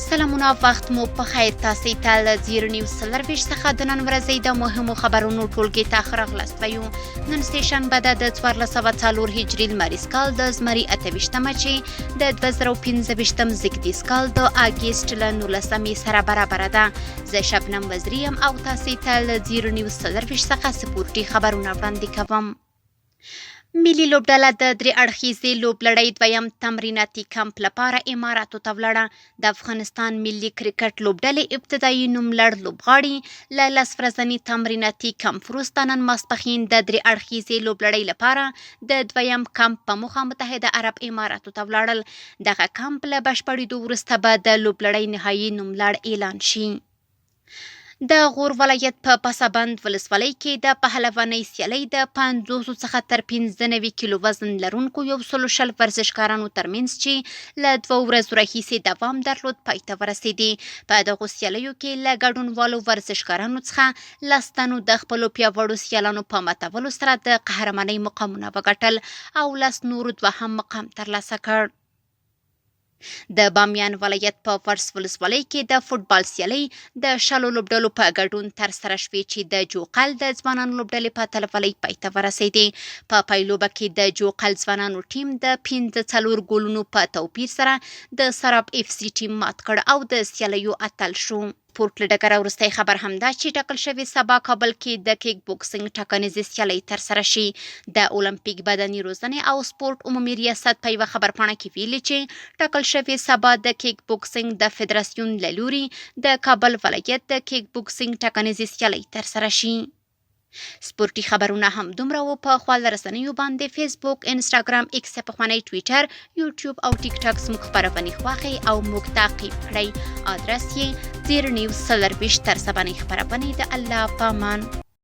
سلامونه، وخت مو په خیر. تاسو ته له زیر نیوز 24 څخه د نن ورځې د مهمو خبرونو ټولګې ته ښه راغلاست وایو. نن سه شنبه ده، د 1404 هجري لمریز کال د زمري 28مه، چې د 2025 زیږدیز کال د اګست له 19مې سره برابره ده. زه شبنم وزري یم او تاسو ته له زیر نیوز 24 څخه سپورټي خبرونه وړاندې کوم. ملي لوبډله د درې اړخیزې لوبلړۍ دویم تمریناتي کمپ لپاره اماراتو ته ولاړه. د افغانستان ملي کرکټ لوبډلې ابتدایي نوملړ لوبغاړي له 10 ورځني تمریناتي کمپ وروسته نن ماسپښین د درې اړخیزې لوبلړۍ لپاره د دویم کمپ په موخه متحده عرب اماراتو ته ولاړل. دغه کمپ له بشپړېدو وروسته به د لوبلړۍ نهایي نوملړ اعلان شي. د غور ولایت په پسابند ولسوالۍ کې د پهلوانۍ سیالۍ د 50 څخه تر 95 کیلو وزن لرونکو 120 ورزشکارانو ترمنځ، چې له 2 ورځو راهیسې دوام درلود، پای ته ورسېدې. په دغو سیالیو کې له ګډونوالو ورزشکارانو څخه 10 تنو د خپلو پیاوړو سیالانو په ماتولو سره د قهرمانۍ مقامونه وګټل او 10 نورو دوهم مقام ترلاسه کړ. د بامیان ولایت په ورس ولسوالۍ کې د فوټبال سیالۍ د 20 لوبډلو په ګډون ترسره شوې، چې د جوقل د ځوانانو لوبډلې په اتلولۍ پای ته ورسېدې. په پایلوبه کې د جوقل ځوانانو ټیم د 5-4 ګولونو په توپیر سره د سراب اف سي ټیم مات کړ او د سیالیو اتل شو. سپورټ له ډګره وروستی خبر هم دا چې ټاکل شوې سبا کابل کې د کیک بوکسینګ ټاکنیزې سیالۍ ترسره شي. د المپیک بدني روزنې او سپورټ عمومي ریاست په یوه خبرپاڼه کې ویلي چې ټاکل شوې سبا د کیک بوکسینګ د فدراسیون له لوري د کابل ولایت د کیک بوکسینګ ټاکنیزې سیالۍ ترسره شي. سپورټي خبرونه هم دومره وو. په خواله رسنیو باندې فیسبوک، انسټاګرام، ایکس پخوانی ټویټر، یوټیوب او ټیک ټاک زموږ خپرونې خوښې او موږ تعقیب کړئ. آدرس یې زیر نیوز 24. تر سبانۍ خپرونې د الله پامان.